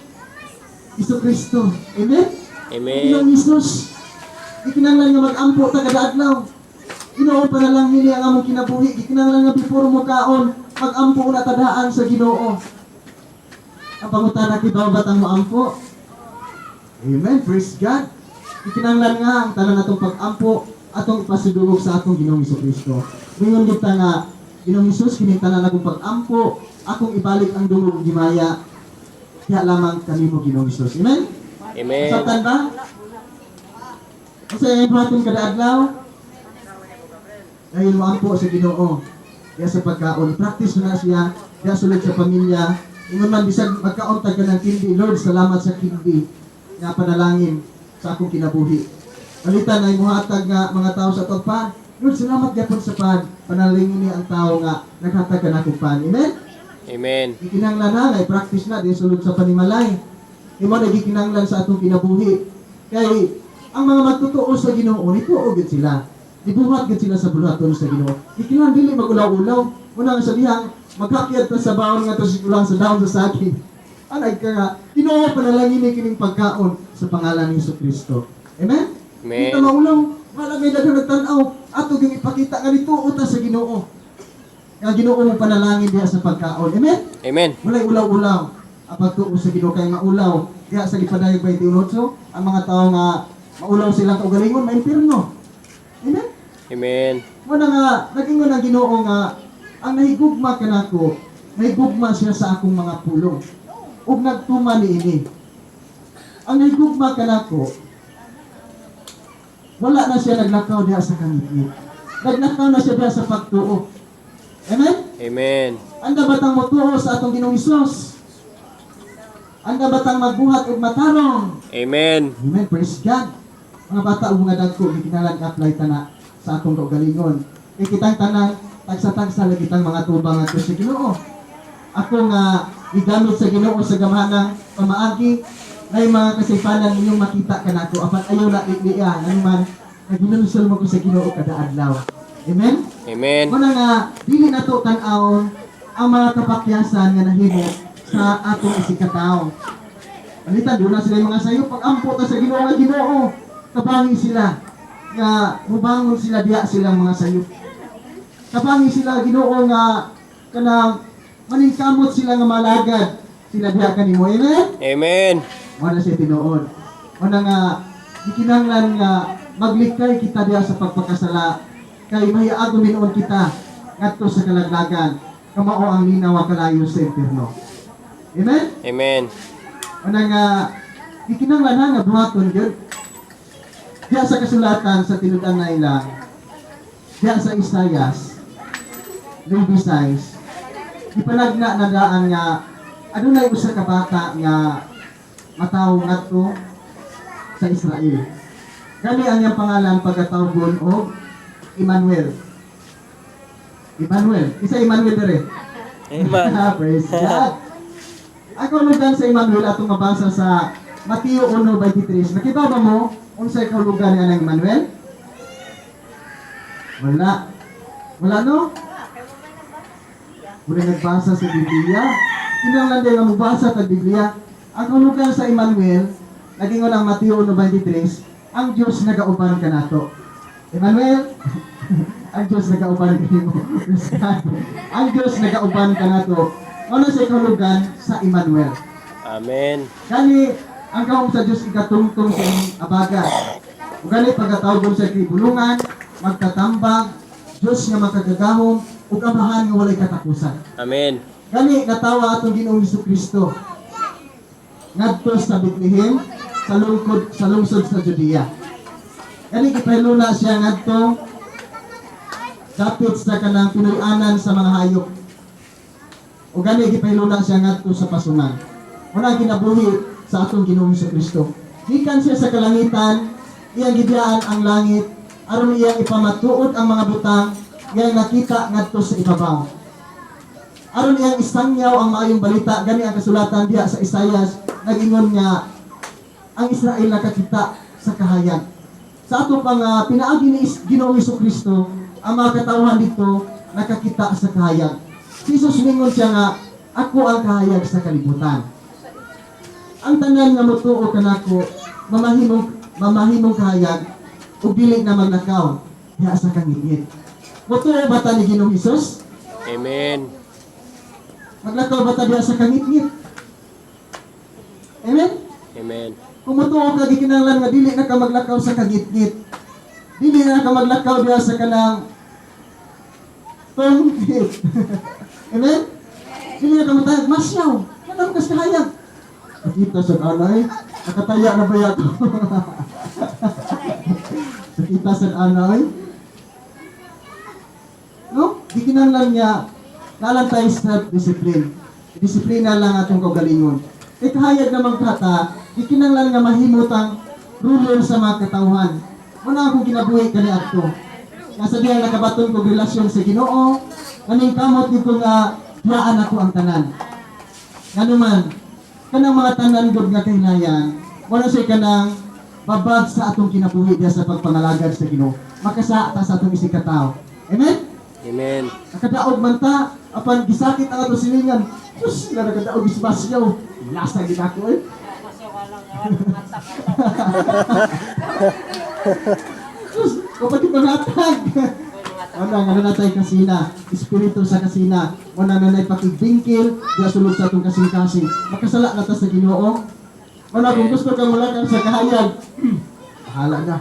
Hesus Kristo. Amen? Amen. Ginoong Hesus. Gikinahanglan nga mag-ampo ta kada adlaw. "Ginoo, panalangin niya ang among kinabuhi." Gikinahanglan nga before mo kaon, mag-ampo na tadaan sa Ginoo. Ang pangutana, kibaw ba tang moampo? Amen. Praise God. Gikinahanglan nga ang tanan natong pag-ampo atong ipasidungog sa atong Ginoong Kristo. Mingon gyud ta nga, "Ginoong Hesus, kining tanan akong pag-ampo, akong ibalik ang dungog gimaya. Diha lamang kanimo, Ginoong Hesus." Amen? Amen. Nasabtan ba? Kasi ay buhaton kada adlaw. Dahil moampo sa Ginoo. Diya sa pagkaon, practice na siya, diya sulod sa pamilya. Ingon man bisag magkaon ta ng kindi, "Lord, salamat sa kindi nga panalangin sa akong kinabuhi." Palitan ay muhatag nga mga tao sa atong pan. "Lord, salamat gyapon sa pan. Panalangin ni ang tao nga naghatag ka nakong pan." Amen? Amen. Gikinahanglan na nga i-practice na din sulod sa panimalay. Imo na gikinahanglan sa atong kinabuhi. Kay ang mga magtotoo sa Ginoo, nituo gyud sila. Gibuhat gyud sila sa buhaton sa Ginoo. Gikinahanglan dili magulaw-ulaw. Una nga sa dihang maghakyat ta sa baon nga to sa daon sa saging. Anay ka nga, "Ginoo, panalangin ni kining pagkaon sa pangalan ni Hesus Kristo." Amen? Amen. Kita maulaw, wala may daghang nagtan-aw. Ato gyud ipakita nga nituo ta sa Ginoo. Nga Ginoo mo panalangin diha sa pagkaon. Amen? Amen. Walay ulaw-ulaw. Ang pagtuo sa Ginoo kay maulaw. Diha sa gipadayag 28, ang mga tao nga maulaw silang kaugalingon, maimpirno. Amen? Amen. Muna nga, nagingon ang Ginoo nga ang nahigugma kanako, May gugma siya sa akong mga pulong ug nagtuman niini. Ang nahigugma kanako, wala na siya naglakaw diha sa kangitngit. Naglakaw na siya diha sa pagtuo. Amen? Amen. Anda batang motuo sa atong Ginoong Hesus? Anda batang magbuhat og matarong? Amen. Amen. Praise God. Mga bata ug mga dagko, gikinahanglan i-apply tana sa atong kaugalingon. Kay kitang tanan, tagsa-tagsa lagi kitang mga tubang ngadto sa Ginoo. Ako nga gigamit sa Ginoo sa gamhanang pamaagi, nay mga kasaypanan ninyong makita kanako apan ayaw na liya man naginulsol mo ko sa Ginoo kada adlaw. Amen. Amen. Muna nga dili nato tan-awon ang mga kapakyasan nga nahimo sa atong isigkatawo. Panita, doon na sila yung mga sayo. Pag ampo ta sa Ginoo nga Ginoo, kabangi sila nga mubangon sila diha silang mga sayo. Kabangi sila, Ginoo, nga kanang maningkamot sila nga malagad sila diha kanimo. Amen? Amen. Mao na siya tinuod. Mao na nga gikinahanglan nga maglikay kita diha sa pagpakasala kay mahiago minuon kita ngadto sa kalaglagan, kamao ang linaw kalayo sa impierno. Amen? Amen. Mao nga gikinahanglan na nga buhaton gyud. Diha sa kasulatan sa tinud-an na ilang, diha sa Isayas 96, ipanagna na daan nga adunay usa ka bata nga matawo ngadto sa Israel. Gani ang iyang pangalan pagkatawgon og Emmanuel. Emmanuel. Isa Emmanuel dire. Amen. Praise God. Ang kahulugan sa Emmanuel atong mabasa sa Mateo 1:23. Nakita ba mo unsay kahulugan niya ng Emmanuel? Wala. Wala, no? Wala nagbasa sa Biblia. Kinahanglan din nga mobasa sa Biblia. Ang kahulugan sa Emmanuel, nagingon ang Mateo 1:23, ang Diyos nagauban kanato. Emmanuel, ang Diyos nagauban kanimo. Praise God. Ang Diyos nagauban kanato. Ano sa kahulugan sa Emmanuel? Amen. Gani, ang kaong sa Diyos ikatungtong sa inyong abaga. Ug gani pagkatawgon sa kibulungan, magtatambag, Diyos nga makagagahom, ug Amahan nga walay katapusan. Amen. Gani natawa atong Ginoong Kristo ngadto sa Bethlehem sa lungkod sa lungsod sa Judea. Gani gipahiluna siya ngadto dapit sa kanang pinuy-anan sa mga hayop. O gani gipahiluna siya ngadto sa pasungan. Muna kinabuhi sa atong Ginoong Kristo. Gikan siya sa kalangitan, iyang gibiyaan ang langit aron iyang ipamatuod ang mga butang iyang nakita ngadto sa ibabaw, aron iyang isangyaw ang maayong balita. Gani ang kasulatan diha sa Isayas nag-ingon nga ang Israel nakakita sa kahayag. Sa ato pang pinaagi ni Ginoong Kristo, ang mga katawhan dito nakakita sa kahayag. Si Jesus, mingon siya nga, "Ako ang kahayag sa kalibutan. Ang tanan nga motuo kanako mamahimong kahayag ug dili na maglakaw diha sa kangitngit." Motuo ba ta ni Ginoong Hesus? Amen. Maglakaw ba ta diha sa kangitngit? Amen? Amen. Kung motuo ka, gikinahanglan nga dili na ka maglakaw sa kangitngit. Dili na ka maglakaw diha sa kanang tungkit. Amen? Dili na ka matayag, masyaw. Kanang kas kahayag. Nakita sa anay, nakataya na ba yato? Nakita sa anay. No? Gikinahanglan niya, nalang tayo self-discipline. Disiplina lang atong kaugalingon. Kay kahayag namang kata, gikinahanglan nga mahimutang ruler sa mga katawhan. Muna akong kinabuhi kani adto. Nasa diyang nakabaton kog relasyon sa Ginoo, kaning kamot gid ko nga diyaan ako ang tanan. Nganuman, kanang mga tanan gud nga kahinayan, wala siya kanang babag sa atong kinabuhi diya sa pagpangalagad sa Ginoo. Makasa ta sa atong isig katao. Amen? Amen. Nakadaog man ta, apan gisakit ang atong silingan. Sus, na nakadaog ismasyaw. Lasa gid ako eh. Sus, kapatid mangatag. Ano nga na tayo kasina, espiritu sa kasina, wala na na'y pakigbingkil, diya sulod sa atong kasing-kasing. Makasala na ta sa Ginoo. Wala kung gusto kang mulakar sa kahayag, bahala na.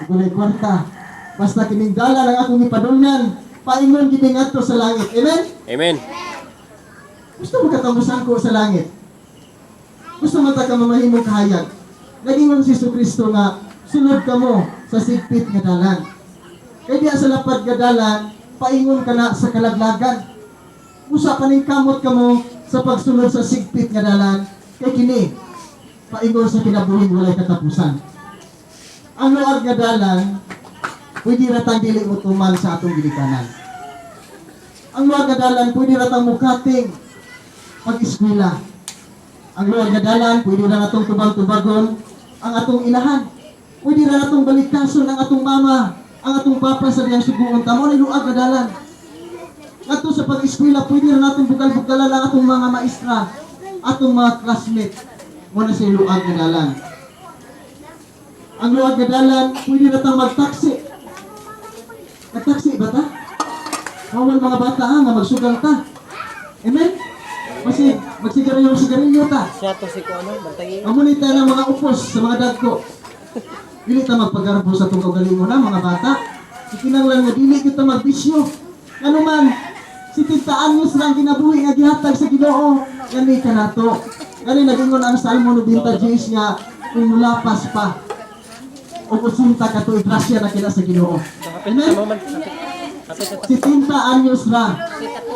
Ugulay kwarta. Basta kining dala lang akong ipadulngan, paingon gini ngadto sa langit. Amen? Amen. Gusto mo ka sangko sa langit? Gusto mo ta ka mamahimong kahayag? Nagingon si Kristo nga sulod ka mo sa sigpit nga dalan. Kay diya sa lapad nga dalan, paingon ka na sa kalaglagan. Usa paningkamot kamo sa pagsulod sa sigpit nga dalan, kay kini paingon sa kinabuhing walay katapusan. Ang luag nga dalan, pwede ra tang dili mo tuman sa atong ginikanan. Ang luag nga dalan, pwede ra tang mukating pag-eskwela. Ang luag nga dalan, pwede ra natong tubag-tubagon ang atong inahan. Pwede ra natong balikason ang atong mama, ang atong papa sa diyang suguon ta. Mao ni luag nga dalan. Ngadto sa pag-eskwela, pwede ra natong bugal-bugalan ang atong mga maestra, atong mga classmate. Mao na sa luag nga dalan. Ang luag nga dalan, pwede ra tang magtaksi. Nagtaksi ba ta? Bawal mga bata ha, nga magsugal ta. Amen? Kasi magsigarilyo sigarilyo ta. Siya to si ko ano, bantayin. Amo ni ta ng mga upos sa mga dagko. Dili ta magpagarbo sa atong kaugalingon na mga bata. Ikinahanglan nga dili kita magbisyo. Ngano man, si tintaan mo sa ang kinabuhi nga gihatag sa Ginoo, gani ka nato. Gani nagingon ang Salmo 96 nga kung mulapas pa o kusinta ka tuig, grasya na kina sa Ginoo. Kapit Amen? sa man. Kapit. Kapit sa Si tinta anyos ra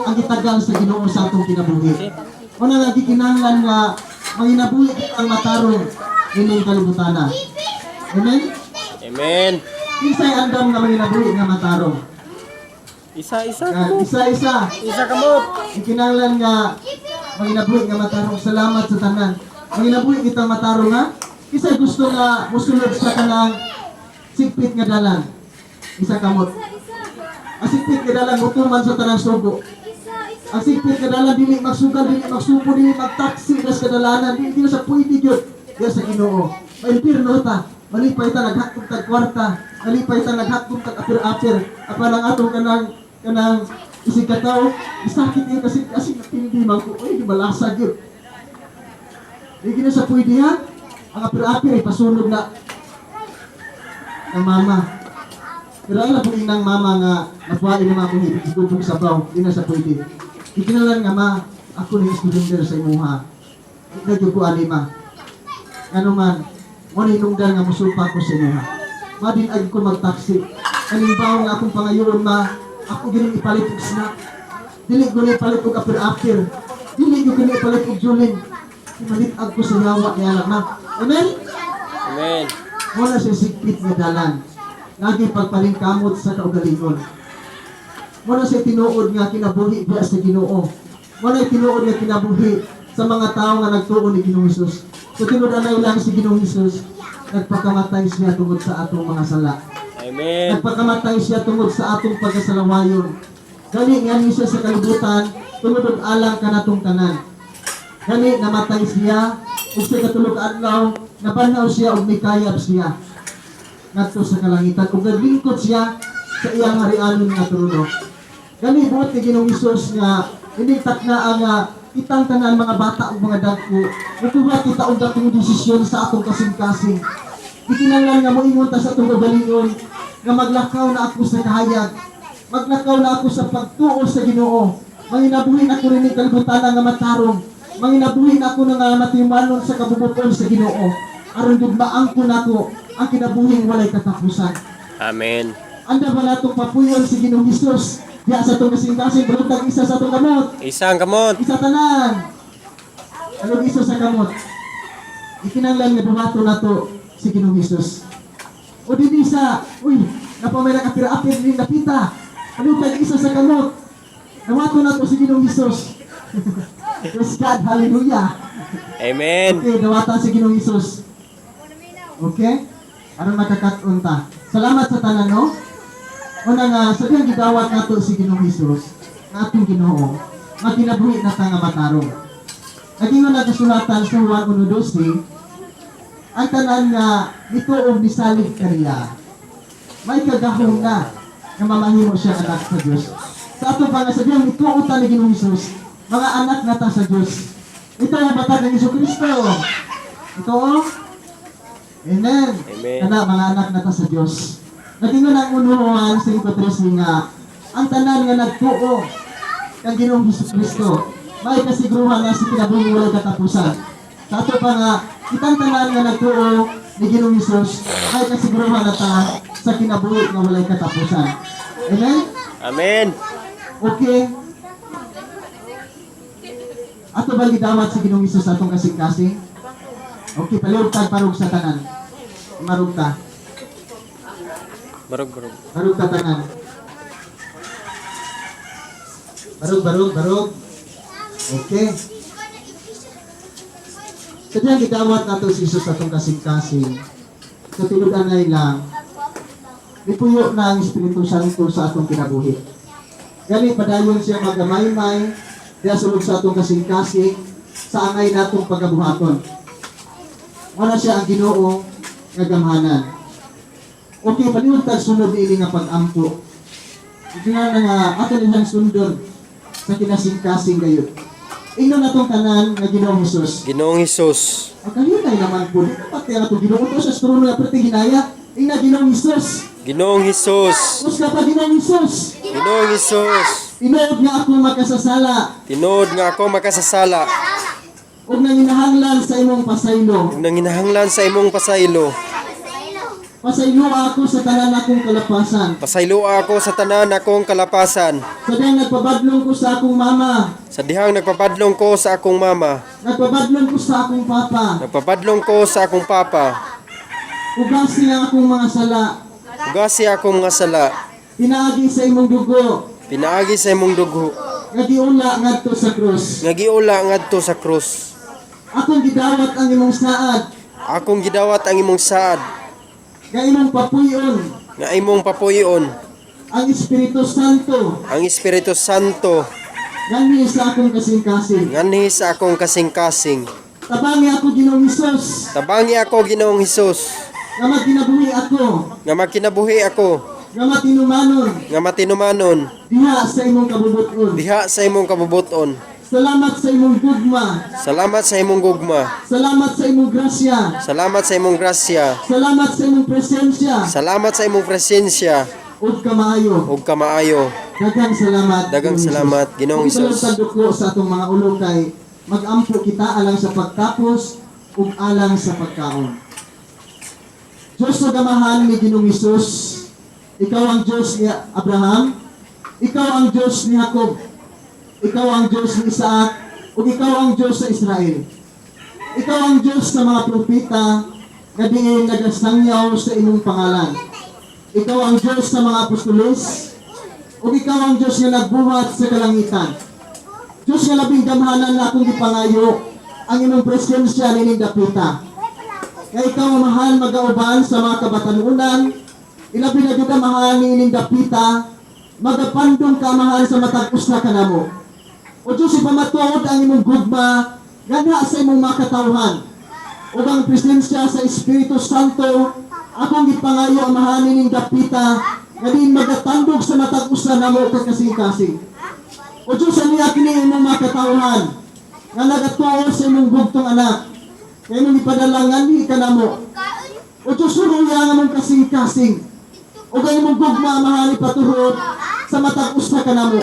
ang gitagal sa Ginoo sa atong kinabuhi. Una nga gikinahanglan nga manginabuhi kita ang matarong ining kalibutana. Amen? Amen. Kinsay andam nga manginabuhi nga matarong? Isa, isa Yan, ka mo. isa-isa. Isa ka mo. Gikinahanglan nga manginabuhi nga matarong. Salamat sa tanan. Manginabuhi kita matarong ha. Kinsay gusto nga mosulod sa kanang sigpit nga dalan? Isa kamot. Ang sigpit nga dalan mutuman sa tanang sugo. Ang sigpit nga dalan dili magsugal, dili magsupo, dili magtaksi das kadalanan, dili dili sa pwede gyud diya sa Ginoo. Maimpirno ta. Malipay ta naghatog tag kwarta, malipay ta naghatog tag apir-apir. Apan ang atong kanang kanang isig kataw, isakit niya kasi kasi natindi man ko, oy di malasa gyud. Di gina sa pwede ha. Ang apir-apir ay pasunog na ng mama. Pero alam po inang mama nga napuwain naman akong higugong sabaw, di na sa pwede. Ikinalan nga ma, ako ni surrender sa imuha. Di na gyud ko ani ma. Ano man, mo ni hinungdan nga musupa ko sa imuha. Ma din ag ko magtaksi. Halimbawa nga akong pangayoon ma, ako gini ipalit og snack. Dili ko ni ipalit og apir-apir. Dili ko gini ipalit og julin. Ipalit ag ko sa yawa niya lang ma. Amen? Amen. Wala siya sigpit nga dalan. Lagi pagpalingkamot sa kaugalingon. Wala siya tinuod nga kinabuhi diya sa Ginoo. Wala tinuod nga kinabuhi sa mga tao nga nagtuo ni Ginoong Hesus. So tinuod anay lang si Ginoong Hesus, nagpakamatay siya tungod sa atong mga sala. Amen. Nagpakamatay siya tungod sa atong pagkasalawayon. Gani nga ni siya sa kalibutan tungod og alang kanatong tanan. Gani namatay siya ug sa katulo ka adlaw nabanhaw siya ug mikayab siya ngadto sa kalangitan ug naglingkod siya sa iyang harianon nga trono. Gani buot ni Ginoong Hesus nga hindi takna ang kitang tanan mga bata ug mga dagko mutuwa kita og dakong desisyon sa atong kasing-kasing. Ikinahanglan nga moingon ta sa atong kaugalingon nga maglakaw na ako sa kahayag, maglakaw na ako sa pagtuo sa Ginoo. Manginabuhi na ako rin kalibutan nga matarong. Manginabuhi na ako nga matimanon sa kabubuton sa Ginoo. Aron gugmaang ko nako ang kinabuhing walay katapusan. Amen. Anda ba natong papuyon si Ginoong Hesus? Diya sa atong kasing-kasing, balutag isa sa atong kamot. Isa ang kamot. Isa tanan. Anong isa sa kamot? Ikinanglan nga buhato nato si Ginoong Hesus. O dinhi sa, uy, napamay nakapira-apir din napita. Ano tag isa sa kamot? Nawato nato si Ginoong Hesus. Praise God, hallelujah. Amen. Okay, dawatan si Ginoong Hesus. Okay? Aron makakat-on ta. Salamat sa tanan, no? Una nga, sa diyang gidawat nato si Ginoong Hesus, nga atong Ginoo, makinabuhi na ta nga matarong. Nagingon na kasulatan sa Juan 1:12, ang tanan nga nituog ni salig kaniya, may kagahom na nga mamahimo siya anak sa Dios. Sa ato pa nga sa diyang nituo ta ni Ginoong Hesus, mga anak na ta sa Dios. Ito ang batag ng Hesus Kristo. Ito oh. Amen. Amen. Kana mga anak na ta sa Dios. Nagingon ang unuhan 5:13 nga ang tanan nga nagtuo kang Ginoong Hesus Kristo May kasiguruhan na sa kinabuhi walay katapusan. Sa ato pa nga, kitang tanan nga nagtuo ni Ginoong Hesus, may kasiguruhan na ta sa kinabuhi nga walay katapusan. Amen? Amen. Okay. Ato ba gidawat sa Ginoong Hesus atong kasing-kasing? Okay, palihog tag parug sa tanan. Marug ta. Barog, barog. Barug ta tanan. Barug, barug, barug. Okay. Sadyang gidawat nato si Jesus atong kasing-kasing. Sa tinud-anay lang, nipuyo na ang Espiritu Santo sa atong kinabuhi. Gani padayon siya magamaymay, diya sulod sa atong kasing-kasing, sa angay natong pagabuhaton. Wala siya ang Ginoo nga gamhanan. Okay, palihog tag sunod niini nga pag-ampo. Nga na nga ato niyang sundon sa kinasing-kasing gayud. Ingnon natong tanan nga Ginoong Hesus. Ginoong Hesus. Ang kahinay naman po, di pa kaya itong Ginoo to sa trono nga perti hinaya. Ingna Ginoong Hesus. Ginoong Hesus. Us ka pa, Ginoong Hesus. Ginoong Hesus. Tinuod nga ako makasasala Tinuod nga ako makasasala ug nanginahanglan sa imong pasaylo. Ug nanginahanglan sa imong pasaylo. Pasaylo ako sa tanan akong kalapasan. Pasaylo ako sa tanan akong kalapasan. Sa dihang nagpabadlong ko sa akong mama, Sa dihang nagpapadlong ko sa akong mama, nagpabadlong ko sa akong papa, nagpapadlong ko sa akong papa. Ugasi ang akong mga sala, Ugasi akong mga sala, pinaagi sa imong dugo, pinaagi sa imong dugo, nga giula ngadto sa krus. Nga giula ngadto sa krus. Akong gidawat ang imong saad, Akong gidawat ang imong saad, nga imong papuyon, nga imong papuyon, ang Espiritu Santo, ang Espiritu Santo, nganhi sa akong kasing-kasing. Nganhi sa akong kasing-kasing. Tabangi ako, Ginoong Hesus, Tabangi ako, Ginoong Hesus, nga magkinabuhi ako, nga magkinabuhi ako, nga matinumanon, nga matinumanon, diha sa imong kabubuton. Diha sa imong kabubuton. Salamat sa imong gugma, Salamat sa imong gugma. Salamat sa imong grasya, Salamat sa imong grasya. Salamat sa imong presensya, Salamat sa imong presensya ug kamaayo. Ug kamaayo. Daghang salamat. Daghang Ginoong salamat, Hesus. Ginoong Kung Hesus. tagduko sa atong mga ulo kay magampo kita alang sa pagtapos ug alang sa pagkaon. Diyos sa gamahan ni Ginoong Hesus, ikaw ang Diyos ni Abraham, ikaw ang Diyos ni Jacob, ikaw ang Diyos ni Isaac, ug ikaw ang Diyos sa Israel. Ikaw ang Diyos sa mga propeta nga diin nagasangyaw sa imong pangalan. Ikaw ang Diyos sa mga apostoles, ug ikaw ang Diyos nga nagbuhat sa kalangitan. Diyos nga labing gamhanan na akong gipangayo ang imong presensya nining dapita. Kay ikaw ang mahal magauban sa mga kabatanunan, ilabi na gyud ang mahal niining dapita, magapandong ka, mahal, sa matag usa kanamo. O Diyos, ipamatuod ang imong gugma nganha sa imong mga katawhan. Ug ang presensya sa Espiritu Santo, akong gipangayo ang mahal nining dapita, nga diin magatandog sa matag usa namo ka kasing-kasing. O Diyos, aniya kini imong mga katawhan, nga nagatuo sa imong bugtong anak, kay imong ipadala nganhi kanamo. O Diyos, suruya ang among kasing-kasing, ug ang imong gugma, mahal, ipatuhod sa matag usa kanamo.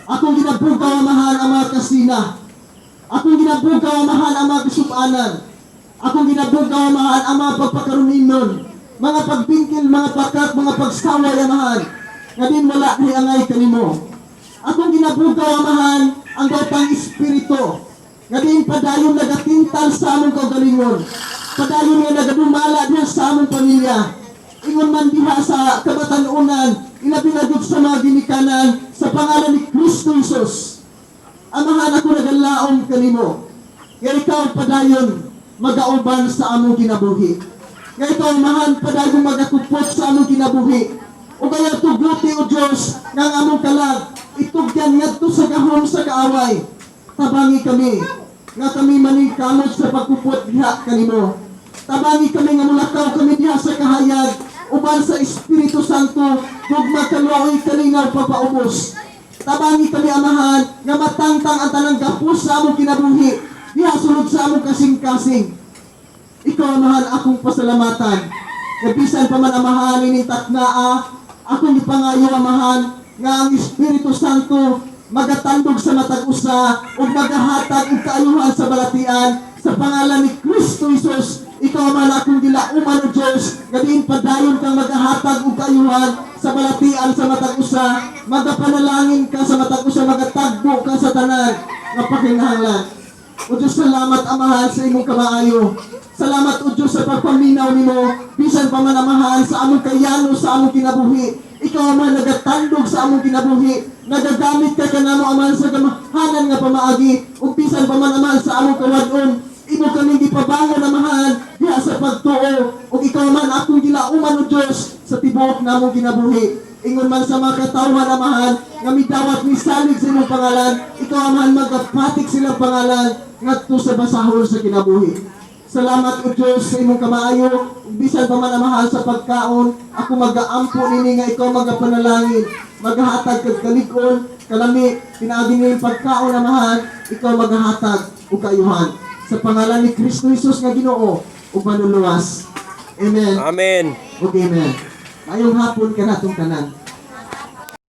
Akong ginabugaw, mahal, ang mga kasina. Akong ginabugaw, mahal, ang mga kasupanan. Akong ginabugaw, mahal, ang mga pagpakaruminon. Mga pagbingkil, mga pakat, mga pagsaway, mahal, nga din wala ni angay kanimo. Akong ginabugaw, mahal, ang daotang espiritu nga din padayon nagatintal sa among kaugalingon. Padayon nga nagadumala diha sa among pamilya. Ingon man diha sa kabatanunan, ilabi na gyud sa mga ginikanan, sa pangalan ni Kristo Jesus. Amahan, ako nagalaom kanimo, nga ikaw padayon magauban sa among kinabuhi. Nga ikaw, Amahan, padayon magakupot sa among kinabuhi. O kaya tuguti, o Diyos, nga ang among kalag, itugyan ngadto sa gahom sa kaaway. Tabangi kami, nga kami maningkamot sa pagkupot diha kanimo. Tabangi kami nga mulakaw kami diha sa kahayag, uban sa Espiritu Santo, gugma, kaluoy, kalingaw, papaubos. Tabangi kami, Amahan, nga matangtang ang tanang gapos sa among kinabuhi, diha sulod sa among kasing-kasing. Ikaw, Amahan, akong pasalamatan. Nga bisan pa man, Amahan, ining taknaa, akong ipangayo, Amahan, nga ang Espiritu Santo Magatandog sa matag usa ug magahatag og kaayuhan sa balatian sa pangalan ni Kristo Jesus. Ikaw man akong gilauman, O Diyos, nga diin padayon kang magahatag og kaayuhan sa balatian sa matag usa, magapanalangin ka sa matag usa, magatagbo ka sa tanan nga pakinahanglan. O Diyos, salamat, Amahan, sa imong kamaayo. Salamat, O Diyos, sa pagpaminaw nimo, bisan pa man, Amahan, sa among kayano sa among kinabuhi. Ikaw, Amahan, nagatandog sa among kinabuhi. Nagagamit ka kanamo, Amahan, sa gamahanan nga pamaagi. Ug bisan pa man, Amahan, sa among kawadon, imo kaming gipabangon, Amahan, diha sa pagtuo. Ug ikaw man akong gilauman, O Diyos, sa tibuok namong kinabuhi. Ingon man sa mga katawhan, Amahan, nga midawat misalig sa imong pangalan, ikaw, Amahan, magapatik silang pangalan ngadto sa basahol sa kinabuhi. Salamat, O Diyos, sa imong kamaayo. Ug bisan pa man, Amahan, sa pagkaon, ako magaampo nini nga ikaw magapanalangin, magahatag kag kalig-on, kalami, pinaagi ni pagkaon, Amahan, ikaw magahatag og kaayuhan. Sa pangalan ni Kristo Jesus nga Ginoo ug Manluluwas. Amen. Amen. Ug amen. Maayong hapon kanatong tanan.